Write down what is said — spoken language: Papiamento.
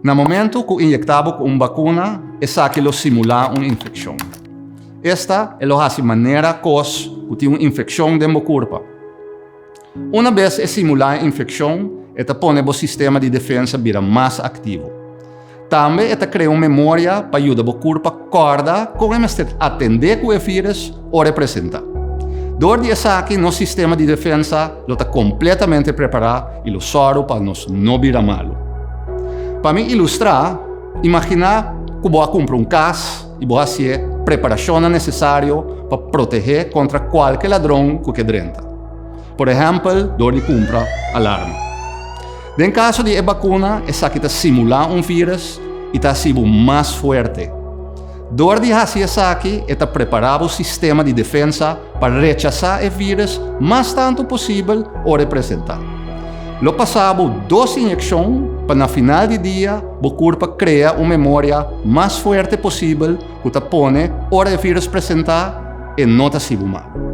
Na momento ku inyektá bo ku un bakuna, esaki lo simulá un infekshon. Esta, e lo hasi manera kos ku tin un infekshon den bo kurpa. Una bes e simulá e infekshon, e ta pone bo sistema di defensa bira mas aktivo. Tambe e ta krea un memoria pa yuda bo kurpa kòrda kon e mester atendé ku e vírus ora e presentá. Dor di esaki nos sistema di defensa lo ta kompletamente prepará i lo sòru pa nos no bira malu. Pa mi ilustrá, imaginá ku bo a kumpra un kas i bo hasié preparashonnan nesesario pa protehé kontra kualke ladron ku ke drenta. Por ehèmpel dor di kumpra alarma. Den kaso di e bakuna, esaki ta simulá un vírus i ta hasi bo mas fuerte. Dor di hasi esaki, e ta prepará bo sistema di defensa pa rechasá e vírus mas tantu posibel ora e presentá. Lo pasá bo dos inyekshon pa na final di dia bo kurpa krea un memoria mas fuerte posibel ku ta pone ora e vírus presentá e no ta hasi bo mal.